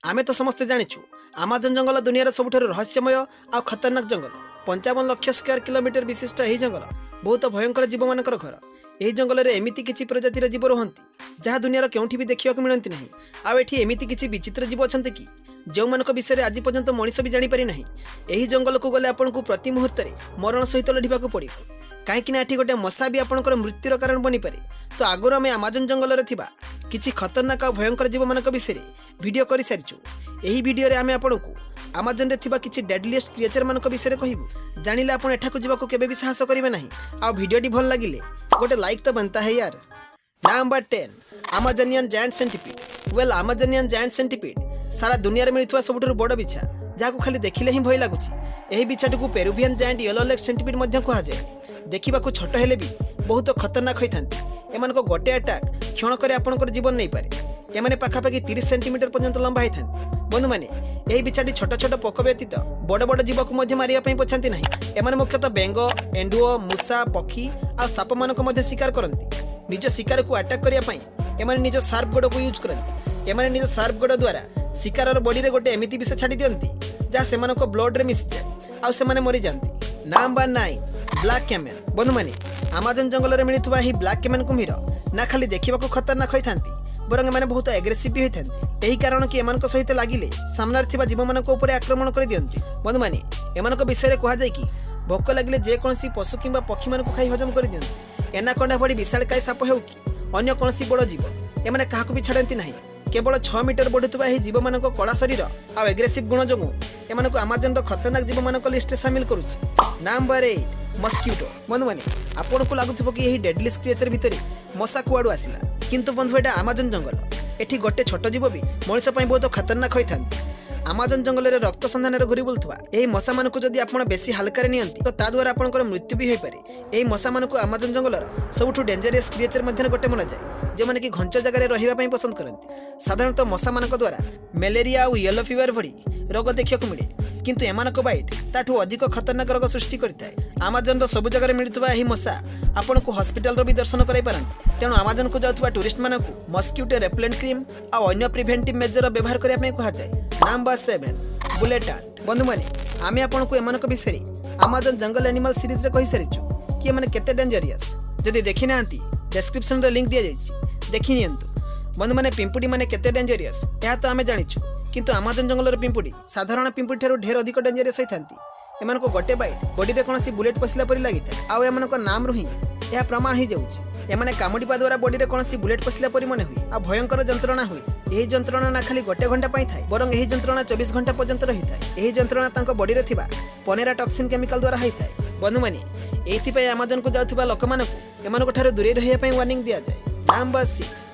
ଆମେ ତ ସମସ୍ତେ ଜାଣିଛୁ, ଆମାଜନ ଜଙ୍ଗଲ ଦୁନିଆର ସବୁଠାରୁ ରହସ୍ୟମୟ ଆଉ ଖତରନାକ ଜଙ୍ଗଲ। 55 ଲକ୍ଷ ସ୍କୋୟାର କିଲୋମିଟର ବିଶିଷ୍ଟ ଏହି ଜଙ୍ଗଲ ବହୁତ ଭୟଙ୍କର ଜୀବମାନଙ୍କର ଘର। ଏହି ଜଙ୍ଗଲରେ ଏମିତି କିଛି ପ୍ରଜାତିର ଜୀବ ରୁହନ୍ତି, ଯାହା ଦୁନିଆର କେଉଁଠି ବି ଦେଖିବାକୁ ମିଳନ୍ତି ନାହିଁ। ଆଉ ଏଠି ଏମିତି କିଛି ବିଚିତ୍ର ଜୀବ ଅଛନ୍ତି କି, ଯେଉଁମାନଙ୍କ ବିଷୟରେ ଆଜି ପର୍ଯ୍ୟନ୍ତ ମଣିଷ ବି ଜାଣିପାରି ନାହିଁ। ଏହି ଜଙ୍ଗଲକୁ ଗଲେ ଆପଣଙ୍କୁ ପ୍ରତି ମୁହୂର୍ତ୍ତରେ ମରଣ ସହିତ ଲଢ଼ିବାକୁ ପଡ଼ିବ, କାହିଁକି ନା ଏଠି ଗୋଟେ ମଶା ବି ଆପଣଙ୍କର ମୃତ୍ୟୁର କାରଣ ବନିପାରେ। ତ ଆଗରୁ ଆମେ ଆମାଜନ ଜଙ୍ଗଲରେ ଥିବା କିଛି ଖତରନାକ ଆଉ ଭୟଙ୍କର ଜୀବମାନଙ୍କ ବିଷୟରେ ଭିଡ଼ିଓ କରିସାରିଛୁ। ଏହି ଭିଡ଼ିଓରେ ଆମେ ଆପଣଙ୍କୁ ଆମାଜନରେ ଥିବା କିଛି ଡେଡଲିଏଷ୍ଟ କ୍ରିଏଚରମାନଙ୍କ ବିଷୟରେ କହିବୁ। ଜାଣିଲେ ଆପଣ ଏଠାକୁ ଯିବାକୁ କେବେ ବି ସାହସ କରିବେ ନାହିଁ। ଆଉ ଭିଡ଼ିଓଟି ଭଲ ଲାଗିଲେ ଗୋଟେ ଲାଇକ୍ ତ बनता है यार। Number 10, Amazonian giant centipede. Well, Amazonian giant centipede ସାରା ଦୁନିଆରେ ମିଳୁଥିବା ସବୁଠାରୁ ବଡ଼ ବିଛା, ଯାହାକୁ ଖାଲି ଦେଖିଲେ ହିଁ ଭୟ ଲାଗୁଛି। ଏହି ବିଛାଟିକୁ Peruvian giant yellow leg centipede ମଧ୍ୟ କୁହାଯାଏ। ଦେଖିବାକୁ ଛୋଟ ହେଲେ ବି ବହୁତ ଖତରନାକ ହୋଇଥାନ୍ତି। ଏମାନଙ୍କ ଗୋଟେ ଆଟାକ୍ କ୍ଷଣକରେ ଆପଣଙ୍କର ଜୀବନ ନେଇପାରେ। ଏମାନେ ପାଖାପାଖି 30 ସେଣ୍ଟିମିଟର ପର୍ଯ୍ୟନ୍ତ ଲମ୍ବା ହୋଇଥାନ୍ତି। ବନ୍ଧୁମାନେ, ଏହି ବିଛାଟି ଛୋଟ ଛୋଟ ପୋକ ବ୍ୟତୀତ ବଡ଼ ବଡ଼ ଜୀବକୁ ମଧ୍ୟ ମାରିବା ପାଇଁ ପଛାନ୍ତି ନାହିଁ। ଏମାନେ ମୁଖ୍ୟତଃ ବେଙ୍ଗ, ଏଣ୍ଡୁଅ, ମୂଷା, ପକ୍ଷୀ ଆଉ ସାପମାନଙ୍କୁ ମଧ୍ୟ ଶିକାର କରନ୍ତି। ନିଜ ଶିକାରକୁ ଆଟାକ୍ କରିବା ପାଇଁ ଏମାନେ ନିଜ ସାର୍ପ ଗୋଡ଼କୁ ୟୁଜ୍ କରନ୍ତି। ଏମାନେ ନିଜ ସାର୍ପ ଗୋଡ଼ ଦ୍ୱାରା ଶିକାରର ବଡିରେ ଗୋଟେ ଏମିତି ବିଷ ଛାଡ଼ି ଦିଅନ୍ତି, ଯାହା ସେମାନଙ୍କ ବ୍ଲଡରେ ମିଶିଯାଏ ଆଉ ସେମାନେ ମରିଯାଆନ୍ତି। Number 9, black caiman. ବନ୍ଧୁମାନେ, ଆମାଜନ ଜଙ୍ଗଲରେ ମିଳୁଥିବା ଏହି ବ୍ଲାକ୍ କେମେନ୍ କୁମ୍ଭୀର ନା ଖାଲି ଦେଖିବାକୁ ଖତରନାକ ହୋଇଥାନ୍ତି, ବରଂ ଏମାନେ ବହୁତ ଆଗ୍ରେସିଭ୍ ବି ହୋଇଥାନ୍ତି। ଏହି କାରଣ କି ଏମାନଙ୍କ ସହିତ ଲାଗିଲେ ସାମ୍ନାରେ ଥିବା ଜୀବମାନଙ୍କ ଉପରେ ଆକ୍ରମଣ କରିଦିଅନ୍ତି। ବନ୍ଧୁମାନେ, ଏମାନଙ୍କ ବିଷୟରେ କୁହାଯାଏ କି ଭୋକ ଲାଗିଲେ ଯେକୌଣସି ପଶୁ କିମ୍ବା ପକ୍ଷୀମାନଙ୍କୁ ଖାଇ ହଜମ କରିଦିଅନ୍ତି। ଏନାକଣ୍ଡା ଭଳି ବିଶାଳକାୟ ସାପ ହେଉ କି ଅନ୍ୟ କୌଣସି ବଡ଼ ଜୀବ, ଏମାନେ କାହାକୁ ବି ଛାଡ଼ନ୍ତି ନାହିଁ। କେବଳ 6 ମିଟର ବଢ଼ୁଥିବା ଏହି ଜୀବମାନଙ୍କ କଳା ଶରୀର ଆଉ ଏଗ୍ରେସିଭ୍ ଗୁଣ ଯୋଗୁଁ ଏମାନଙ୍କୁ ଆମାଜନର ଖତରନାକ ଜୀବମାନଙ୍କ ଲିଷ୍ଟରେ ସାମିଲ କରୁଛି। Number 8, mosquito. ବନ୍ଧୁମାନେ, ଆପଣଙ୍କୁ ଲାଗୁଥିବ କି ଏହି ଡେଡଲିସ୍ କ୍ରିଏଚର ଭିତରେ ମଶା କୁଆଡ଼ୁ ଆସିଲା? କିନ୍ତୁ ବନ୍ଧୁ, ଏଇଟା ଆମାଜନ ଜଙ୍ଗଲ। ଏଠି ଗୋଟେ ଛୋଟ ଜୀବ ବି ମଣିଷ ପାଇଁ ବହୁତ ଖତରନାକ ହୋଇଥାନ୍ତି। ଆମାଜନ ଜଙ୍ଗଲରେ ରକ୍ତ ସନ୍ଧାନରେ ଘୁରି ବୁଲୁଥିବା ଏହି ମଶାମାନଙ୍କୁ ଯଦି ଆପଣ ବେଶୀ ହାଲକାରେ ନିଅନ୍ତି, ତ ତା ଦ୍ୱାରା ଆପଣଙ୍କର ମୃତ୍ୟୁ ବି ହୋଇପାରେ। ଏହି ମଶାମାନଙ୍କୁ ଆମାଜନ ଜଙ୍ଗଲର ସବୁଠୁ ଡେଞ୍ଜରିୟସ୍ କ୍ରିଏଚର ମଧ୍ୟରେ ଗୋଟେ ମନାଯାଏ, ଯେଉଁମାନେ କି ଘଞ୍ଚ ଜାଗାରେ ରହିବା ପାଇଁ ପସନ୍ଦ କରନ୍ତି। ସାଧାରଣତଃ ମଶାମାନଙ୍କ ଦ୍ୱାରା ମ୍ୟାଲେରିଆ ଆଉ ୟେଲୋ ଫିଭର ଭଳି ରୋଗ ଦେଖିବାକୁ ମିଳେ, କିନ୍ତୁ ଏମାନଙ୍କ ବାଇଟ୍ ତାଠୁ ଅଧିକ ଖତରନାକ ରୋଗ ସୃଷ୍ଟି କରିଥାଏ। ଆମାଜନର ସବୁ ଜାଗାରେ ମିଳୁଥିବା ଏହି ମଶା ଆପଣଙ୍କୁ ହସ୍ପିଟାଲର ବି ଦର୍ଶନ କରାଇପାରନ୍ତି। ତେଣୁ ଆମାଜନକୁ ଯାଉଥିବା ଟୁରିଷ୍ଟମାନଙ୍କୁ ମସ୍କିଟୋ ରେପେଲେଣ୍ଟ କ୍ରିମ୍ ଆଉ ଅନ୍ୟ ପ୍ରିଭେଣ୍ଟିଭ୍ ମେଜର ବ୍ୟବହାର କରିବା ପାଇଁ କୁହାଯାଏ। Number 7, bullet ant. ବନ୍ଧୁମାନେ, ଆମେ ଆପଣଙ୍କୁ ଏମାନଙ୍କ ବିଷୟରେ ଆମାଜନ ଜଙ୍ଗଲ ଆନିମାଲ ସିରିଜରେ କହିସାରିଛୁ କି ଏମାନେ କେତେ ଡେଞ୍ଜରିୟସ୍। ଯଦି ଦେଖିନାହାନ୍ତି, ଡେସ୍କ୍ରିପସନରେ ଲିଙ୍କ୍ ଦିଆଯାଇଛି, ଦେଖି ନିଅନ୍ତୁ। ବନ୍ଧୁମାନେ, ପିମ୍ପୁଡ଼ି ମାନେ କେତେ ଡେଞ୍ଜରିୟସ୍, ଏହା ତ ଆମେ ଜାଣିଛୁ। କିନ୍ତୁ ଆମାଜନ ଜଙ୍ଗଲର ପିମ୍ପୁଡ଼ି ସାଧାରଣ ପିମ୍ପୁଡ଼ି ଠାରୁ ଢେର ଅଧିକ ଡେଞ୍ଜରିୟସ୍ ହୋଇଥାନ୍ତି। ଏମାନଙ୍କୁ ଗୋଟେ ବାଇଟ୍ ବଡିରେ କୌଣସି ବୁଲେଟ୍ ପଶିଲା ପରି ଲାଗିଥାଏ। ଆଉ ଏମାନଙ୍କ ନାମରୁ ହିଁ ଏହା ପ୍ରମାଣ ହେଇଯାଉଛି। ଏମାନେ କାମୁଡ଼ିବା ଦ୍ୱାରା ବଡିରେ କୌଣସି ବୁଲେଟ୍ ପଶିଲା ପରି ମନେ ହୁଏ ଆଉ ଭୟଙ୍କର ଯନ୍ତ୍ରଣା ହୁଏ। ଏହି ଯନ୍ତ୍ରଣା ନା ଖାଲି ଗୋଟେ ଘଣ୍ଟା ପାଇଁ ଥାଏ, ବରଂ ଏହି ଯନ୍ତ୍ରଣା 24 ଘଣ୍ଟା ପର୍ଯ୍ୟନ୍ତ ରହିଥାଏ। ଏହି ଯନ୍ତ୍ରଣା ତାଙ୍କ ବଡିରେ ଥିବା ପନେରା ଟକ୍ସିନ୍ କେମିକାଲ ଦ୍ୱାରା ହୋଇଥାଏ। ବନ୍ଧୁମାନେ, ଏଇଥିପାଇଁ ଆମାଜନକୁ ଯାଉଥିବା ଲୋକମାନଙ୍କୁ ଏମାନଙ୍କ ଠାରୁ ଦୂରେଇ ରହିବା ପାଇଁ ୱାର୍ଣ୍ଣିଂ ଦିଆଯାଏ। Number 6,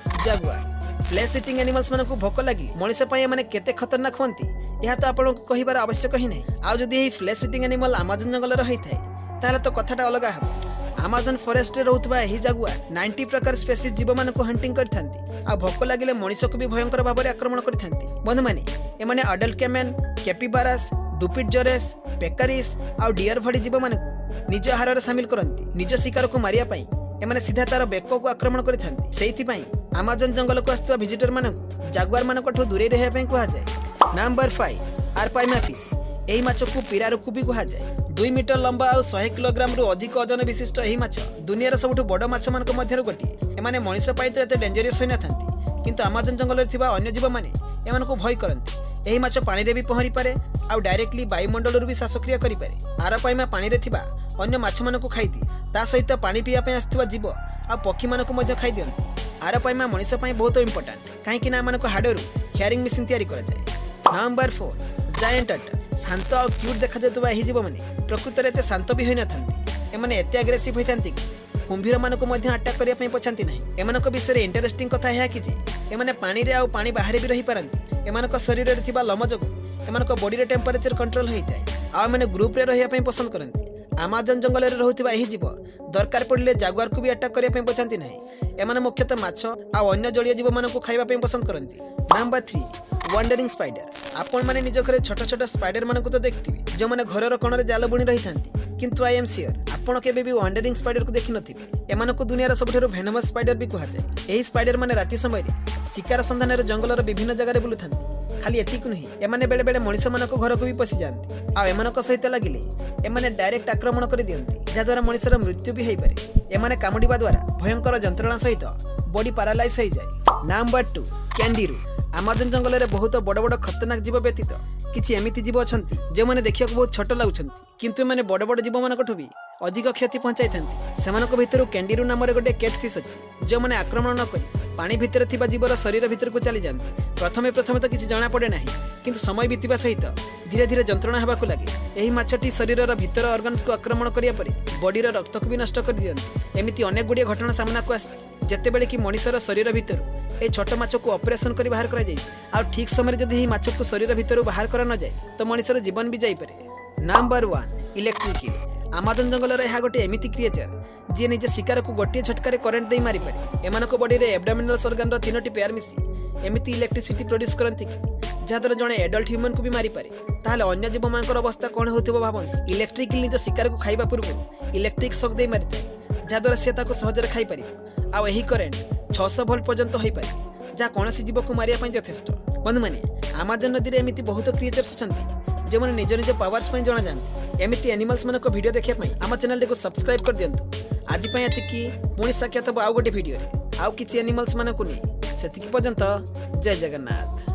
Jaguar. Flash eating animals ମାନଙ୍କୁ ଭୋକ ଲାଗି ମଣିଷ ପାଇଁ ଏମାନେ କେତେ ଖତରନାକ ହୁଅନ୍ତି, ଏହା ତ ଆପଣଙ୍କୁ କହିବାର ଆବଶ୍ୟକ ହିଁ ନାହିଁ। ଆଉ ଯଦି ଏହି ଫ୍ଲେସ୍ ଇଟିଂ ଆନିମାଲ ଆମାଜନ ଜଙ୍ଗଲରେ ହୋଇଥାଏ, ତାହେଲେ ତ କଥାଟା ଅଲଗା ହେବ। ଆମାଜନ ଫରେଷ୍ଟରେ ରହୁଥିବା ଏହି ଜାଗୁଆର 90 ପ୍ରକାର ସ୍ପେସିସ୍ ଜୀବମାନଙ୍କୁ ହଣ୍ଟିଂ କରିଥାନ୍ତି ଆଉ ଭୋକ ଲାଗିଲେ ମଣିଷକୁ ବି ଭୟଙ୍କର ଭାବରେ ଆକ୍ରମଣ କରିଥାନ୍ତି। ବନ୍ଧୁମାନେ, ଏମାନେ ଆଡଲ୍ଟ କେମେନ୍, କ୍ୟାପିବାରାସ୍, ଡୁପିଟ୍ ଜରେସ୍, ପେକାରିସ୍ ଆଉ ଡିଅର ଭଳି ଜୀବମାନଙ୍କୁ ନିଜ ଆହାରରେ ସାମିଲ କରନ୍ତି। ନିଜ ଶିକାରକୁ ମାରିବା ପାଇଁ ଏମାନେ ସିଧା ତାର ବେକକୁ ଆକ୍ରମଣ କରିଥାନ୍ତି। ସେଇଥିପାଇଁ ଆମାଜନ ଜଙ୍ଗଲକୁ ଆସୁଥିବା ଭିଜିଟର ମାନଙ୍କୁ ଜାଗୁଆର ମାନଙ୍କଠୁ ଦୂରେଇ ରହିବା ପାଇଁ କୁହାଯାଏ। Number 5, arapaima fish. ଏହି ମାଛକୁ ପିରାରୁକୁ ବି କୁହାଯାଏ। 2 ମିଟର ଲମ୍ବା ଆଉ 100 କିଲୋଗ୍ରାମରୁ ଅଧିକ ଓଜନ ବିଶିଷ୍ଟ ଏହି ମାଛ ଦୁନିଆର ସବୁଠୁ ବଡ଼ ମାଛମାନଙ୍କ ମଧ୍ୟରୁ ଗୋଟିଏ। ଏମାନେ ମଣିଷ ପାଇଁ ତ ଏତେ ଡେଞ୍ଜରିୟସ୍ ହୋଇନଥାନ୍ତି, କିନ୍ତୁ ଆମାଜନ ଜଙ୍ଗଲରେ ଥିବା ଅନ୍ୟ ଜୀବମାନେ ଏମାନଙ୍କୁ ଭୟ କରନ୍ତି। ଏହି ମାଛ ପାଣିରେ ବି ପହଁରି ପାରେ ଆଉ ଡାଇରେକ୍ଟଲି ବାୟୁମଣ୍ଡଳରୁ ବି ଶ୍ୱାସକ୍ରିୟା କରିପାରେ। ଆରପାଇମା ପାଣିରେ ଥିବା ଅନ୍ୟ ମାଛମାନଙ୍କୁ ଖାଇଦିଏ। ତା ସହିତ ପାଣି ପିଇବା ପାଇଁ ଆସୁଥିବା ଜୀବ ଆଉ ପକ୍ଷୀମାନଙ୍କୁ ମଧ୍ୟ ଖାଇଦିଅନ୍ତି। ଆରପାଇମା ମଣିଷ ପାଇଁ ବହୁତ ଇମ୍ପୋର୍ଟାଣ୍ଟ, କାହିଁକି ନା ଏମାନଙ୍କ ହାଡ଼ରୁ ହିୟରିଂ ମେସିନ୍ ତିଆରି କରାଯାଏ। Number 4, giant otter. ଶାନ୍ତ ଆଉ କ୍ୟୁଟ୍ ଦେଖାଯାଉଥିବା ଏହି ଜୀବମାନେ ପ୍ରକୃତରେ ଏତେ ଶାନ୍ତ ବି ହୋଇନଥାନ୍ତି। ଏମାନେ ଏତେ ଆଗ୍ରେସିଭ୍ ହୋଇଥାନ୍ତି କି କୁମ୍ଭୀରମାନଙ୍କୁ ମଧ୍ୟ ଆଟାକ୍ କରିବା ପାଇଁ ପଛାନ୍ତି ନାହିଁ। ଏମାନଙ୍କ ବିଷୟରେ ଇଣ୍ଟରେଷ୍ଟିଂ କଥା ଏହା କି ଯେ ଏମାନେ ପାଣିରେ ଆଉ ପାଣି ବାହାରେ ବି ରହିପାରନ୍ତି। ଏମାନଙ୍କ ଶରୀରରେ ଥିବା ଲୋମ ଯୋଗୁଁ ଏମାନଙ୍କ ବଡିର ଟେମ୍ପରେଚର କଣ୍ଟ୍ରୋଲ ହୋଇଥାଏ। ଆଉ ଏମାନେ ଗ୍ରୁପରେ ରହିବା ପାଇଁ ପସନ୍ଦ କରନ୍ତି। ଆମାଜନ ଜଙ୍ଗଲରେ ରହୁଥିବା ଏହି ଜୀବ ଦରକାର ପଡ଼ିଲେ ଜାଗୁଆରକୁ ବି ଆଟାକ୍ କରିବା ପାଇଁ ପଛାନ୍ତି ନାହିଁ। ଏମାନେ ମୁଖ୍ୟତଃ ମାଛ ଆଉ ଅନ୍ୟ ଜଳୀୟ ଜୀବମାନଙ୍କୁ ଖାଇବା ପାଇଁ ପସନ୍ଦ କରନ୍ତି। Number 3, wandering spider. ଆପଣମାନେ ନିଜ ଘରେ ଛୋଟ ଛୋଟ ସ୍ପାଇଡର ମାନଙ୍କୁ ତ ଦେଖିଥିବେ, ଯେଉଁମାନେ ଘରର କୋଣରେ ଜାଲ ବୁଣି ରହିଥାନ୍ତି। କିନ୍ତୁ I M sure, ଆପଣ କେବେ ବି ୱାଣ୍ଡରିଂ ସ୍ପାଇଡରକୁ ଦେଖିନଥିବେ। ଏମାନଙ୍କୁ ଦୁନିଆର ସବୁଠାରୁ ଭେନମସ୍ ସ୍ପାଇଡର ବି କୁହାଯାଏ। ଏହି ସ୍ପାଇଡର ମାନେ ରାତି ସମୟରେ ଶିକାର ସନ୍ଧାନରେ ଜଙ୍ଗଲର ବିଭିନ୍ନ ଜାଗାରେ ବୁଲୁଥାନ୍ତି। ଖାଲି ଏତିକି ନୁହେଁ, ଏମାନେ ବେଳେ ବେଳେ ମଣିଷମାନଙ୍କ ଘରକୁ ବି ପଶିଯାଆନ୍ତି। ଆଉ ଏମାନଙ୍କ ସହିତ ଲାଗିଲେ ଏମାନେ ଡାଇରେକ୍ଟ ଆକ୍ରମଣ କରିଦିଅନ୍ତି, ଯାହାଦ୍ୱାରା ମଣିଷର ମୃତ୍ୟୁ ବି ହୋଇପାରେ। ଏମାନେ କାମୁଡ଼ିବା ଦ୍ୱାରା ଭୟଙ୍କର ଯନ୍ତ୍ରଣା ସହିତ ବଡି ପାରାଲାଇଜ ହୋଇଯାଏ। ନମ୍ବର 2, କ୍ୟାଣ୍ଡିରୁ। ଆମାଜନ ଜଙ୍ଗଲରେ ବହୁତ ବଡ଼ ବଡ଼ ଖତରନାକ ଜୀବ ବ୍ୟତୀତ କିଛି ଏମିତି ଜୀବ ଅଛନ୍ତି, ଯେଉଁମାନେ ଦେଖିବାକୁ ବହୁତ ଛୋଟ ଲାଗୁଛନ୍ତି, କିନ୍ତୁ ଏମାନେ ବଡ଼ ବଡ଼ ଜୀବମାନଙ୍କଠୁ ବି ଅଧିକ କ୍ଷତି ପହଞ୍ଚାଇଥାନ୍ତି। ସେମାନଙ୍କ ଭିତରୁ କ୍ୟାଣ୍ଡିରୁ ନାମରେ ଗୋଟେ କେଟ୍ ଫିସ୍ ଅଛି, ଯେଉଁମାନେ ଆକ୍ରମଣ ନ କରି ପାଣି ଭିତରେ ଥିବା ଜୀବର ଶରୀର ଭିତରକୁ ଚାଲିଯାଆନ୍ତି। ପ୍ରଥମେ ପ୍ରଥମେ ତ କିଛି ଜଣାପଡ଼େ ନାହିଁ, କିନ୍ତୁ ସମୟ ବିତିବା ସହିତ ଧୀରେ ଧୀରେ ଯନ୍ତ୍ରଣା ହେବାକୁ ଲାଗେ। ଏହି ମାଛଟି ଶରୀରର ଭିତର ଅର୍ଗାନ୍ସକୁ ଆକ୍ରମଣ କରିବା ପରେ ବଡିର ରକ୍ତକୁ ବି ନଷ୍ଟ କରିଦିଅନ୍ତି। ଏମିତି ଅନେକ ଗୁଡ଼ିଏ ଘଟଣା ସାମ୍ନାକୁ ଆସିଛି, ଯେତେବେଳେ କି ମଣିଷର ଶରୀର ଭିତରୁ ଏହି ଛୋଟ ମାଛକୁ ଅପରେସନ କରି ବାହାର କରାଯାଇଛି। ଆଉ ଠିକ୍ ସମୟରେ ଯଦି ଏହି ମାଛକୁ ଶରୀର ଭିତରୁ ବାହାର କରା ନଯାଏ, ତ ମଣିଷର ଜୀବନ ବି ଯାଇପାରେ। Number 1, electric ill. ଆମାଜନ ଜଙ୍ଗଲର ଏହା ଗୋଟେ ଏମିତି କ୍ରିଏଚର, ଯିଏ ନିଜ ଶିକାରକୁ ଗୋଟିଏ ଝଟକାରେ କରେଣ୍ଟ ଦେଇ ମାରିପାରେ। ଏମାନଙ୍କ ବଡିରେ ଏବଡୋମିନାଲ ଅର୍ଗାନର ତିନୋଟି ପେୟାର ମିଶି ଏମିତି ଇଲେକ୍ଟ୍ରିସିଟି ପ୍ରଡ୍ୟୁସ୍ କରନ୍ତି କି ଯାହାଦ୍ୱାରା ଜଣେ ଏଡଲ୍ଟ ହ୍ୟୁମାନକୁ ବି ମାରିପାରେ। ତାହେଲେ ଅନ୍ୟ ଜୀବମାନଙ୍କର ଅବସ୍ଥା କ'ଣ ହେଉଥିବ ଭାବନ୍ତୁ। ଇଲେକ୍ଟ୍ରିକ୍ ଇଲ୍ ନିଜ ଶିକାରକୁ ଖାଇବା ପୂର୍ବରୁ ଇଲେକ୍ଟ୍ରିକ୍ ସକ୍ ଦେଇ ମାରିଥାଏ, ଯାହାଦ୍ୱାରା ସେ ତାକୁ ସହଜରେ ଖାଇପାରିବ। ଆଉ ଏହି କରେଣ୍ଟ 600 ଭୋଲ୍ଟ ପର୍ଯ୍ୟନ୍ତ ହୋଇପାରେ, ଯାହା କୌଣସି ଜୀବକୁ ମାରିବା ପାଇଁ ଯଥେଷ୍ଟ। ବନ୍ଧୁମାନେ, ଆମାଜନ ନଦୀରେ ଏମିତି ବହୁତ କ୍ରିଏଚର୍ସ ଅଛନ୍ତି, ଯେଉଁମାନେ ନିଜ ନିଜ ପାୱାର୍ସ ପାଇଁ ଜଣାଯାଆନ୍ତି। ଏମିତି ଆନିମାଲ୍ସ ମାନଙ୍କ ଭିଡ଼ିଓ ଦେଖିବା ପାଇଁ ଆମ ଚ୍ୟାନେଲଟିକୁ ସବସ୍କ୍ରାଇବ୍ କରିଦିଅନ୍ତୁ। ଆଜି ପାଇଁ ଏତିକି। ପୁଣି ସାକ୍ଷାତ ହେବ ଆଉ ଗୋଟେ ଭିଡ଼ିଓରେ ଆଉ କିଛି ଆନିମାଲ୍ସ ମାନଙ୍କୁ ନେଇ। ସେତିକି ପର୍ଯ୍ୟନ୍ତ ଜୟ ଜଗନ୍ନାଥ।